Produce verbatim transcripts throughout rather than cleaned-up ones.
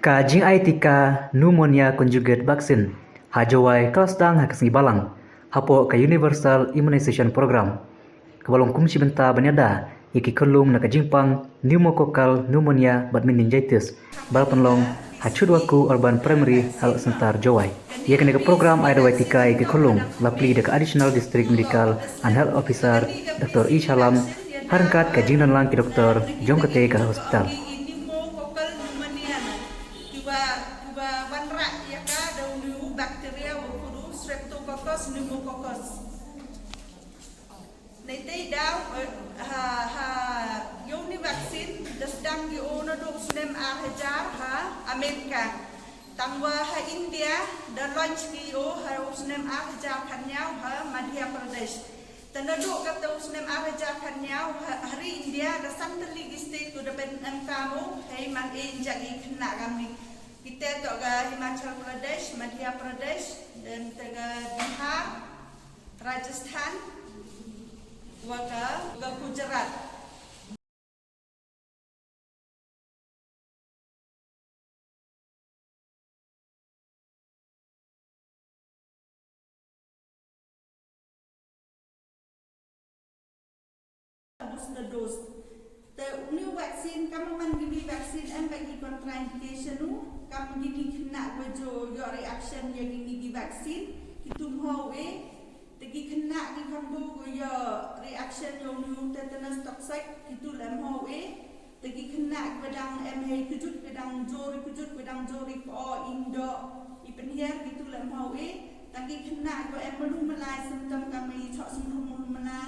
Ka jingai tika pneumonia conjugate vaccine ha Jowai ka la sdang ha ka sngi Balang hapoh ka Universal Immunization Program, kaba long kum shi bynta ban ïada ïa ki khyllung na ka jingpang pneumococcal pneumonia bad meningitis, ba la pynlong ha Chutwakhu Urban Primary Health Centre, Jowai. Ïa kane ka program ai dawai tika ïa ki khyllung la plie da ka Additional District Medical and Health Officer, Doctor E Shallam, ha ryngkat ka jingdonlang ki doktor jong katei ka hospital. Kiba, kiba wanrah ïa ka da u bacteria, u khudu Streptococcus pneumococcal. Naitei daw, eh, ha, ha, ïa une u vaccine da sdang ki o naduh u snem ar hajar ha Amerika. Tangba ha India da launch ki o ha u snem ar hajar khatñiaw ha Madhya Pradesh. Te naduh kata u snem ar hajar khatñiaw ha, ha ri India la san tylli ki state kiba da pyndonkam o, hei man e jaka ki khynnah kamni. Kita toh ka Himachal Pradesh, Madhya Pradesh, dan ka Bihar, Rajasthan, wa ka, ka Gujarat. Booster dose. Te une u vaccine, kam man kiwei ki vaccine em bad ki contraindication u, kam kine ki khynnah kiba ju ïoh reaction ïa kine ki vaccine, ki tum ho u e, te ki khynnah ki kham bun kiba ïoh reaction ïa une u tetanus toxoid, kitu lem ho u e, te ki khynnah kiba dang em hei kjut, kiba dang jur, kjut, kiba dang jur i kpoh, i mdoh, i pynhiar, kitu lem ho u e, te ki khynnah kiba em malu mala i symptom kam i choh syndrome malu mala,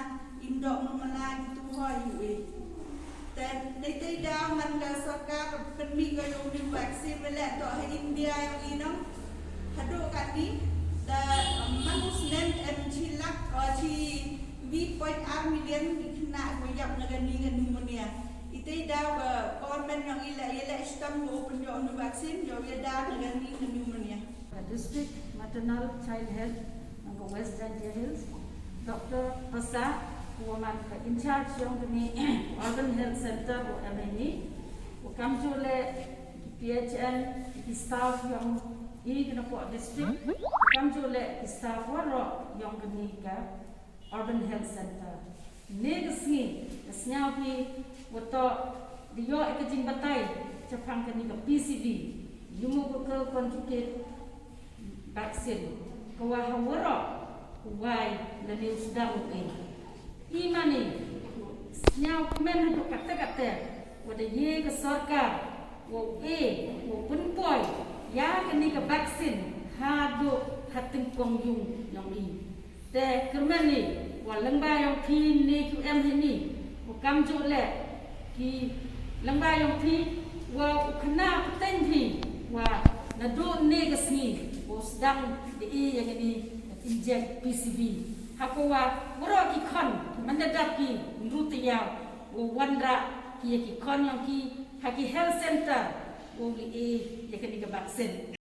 i mdoh malu mala, kitu ho u e. Te, naitei daw man ka sorkar pynmih ka ïa une u vaccine, me leh toh ha India ïong i nong. Haduh katni, da, um, man u snem em shi lak, uh, shi wi point ar million ki khynnah kiba ïap na kane ka pneumonia. Itei daw ka government ïong i leh, ïaleh shitom ba u pynïoh une u vaccine, ïoh ïada na kane ka pneumonia. Ka District Maternal Child Health na ka West Jaintia Hills, Doctor Passah, uba man ka in charge ïong kane Urban Health Center, u M N E, u kamjooh leh ki P H N, ki staff ïong i ki napoh district, u kamjooh leh ki staff waroh ïong kane ka Urban Health Center. Ne ka sngi, ka sngi phi, wa toh, da ïoh ïa ka jingbatai, chaphang kane ka P C V, pneumococcal conjugate vaccine, ka wa ha waroh, u wai, lane u sdang u e. I mane, sñiaw kmen haduh katta katta, wa da ye ka sorkar, wa u e, wa u pynpoi, ïa kane ka vaccine, haduh ha tyngkong yung yong i. Te kyrmen i, wa lyngba yong phi ne ki em hini, wa kamjooh leh, ki lyngba yong phi, wa u khynnah pateng phi, wa naduh ne ka sngi, wa u sdang da e ïa kane, inject P C V. Ha ka wa, waroh ki khon, man da dap ki, ynru taïew, wa wanrah ki ïa ki khon yong ki, ha ki health center, wa u e ïa kane ka vaccine.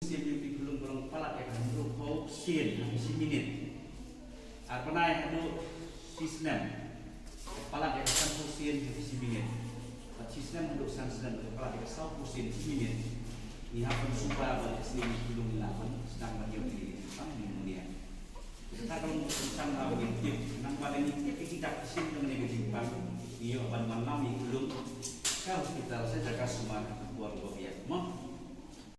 Sien ïa ki khyllung ba long palat ïa ka hynriew phew sien ha ki shi minit. Ar bnai haduh shi snem. Palat ïa ka sanphew sien ha ki shi minit. Bad shi snem haduh san snem, palat ïa ka sawphew sien shi minit. Ngi hap ban suba ba ka sien ki khyllung ngi la ban sdang ban ïoh ïa ka pneumonia. Kata ka long ka kyrpang ba ngi tip, nang ba ngi tip ïa ki dak ki sien jong kane ka jingpang, ngi ïoh ban wan lam ïa ki khyllung ka hospital sha jaka sumar ha ka por ba biang. Mo?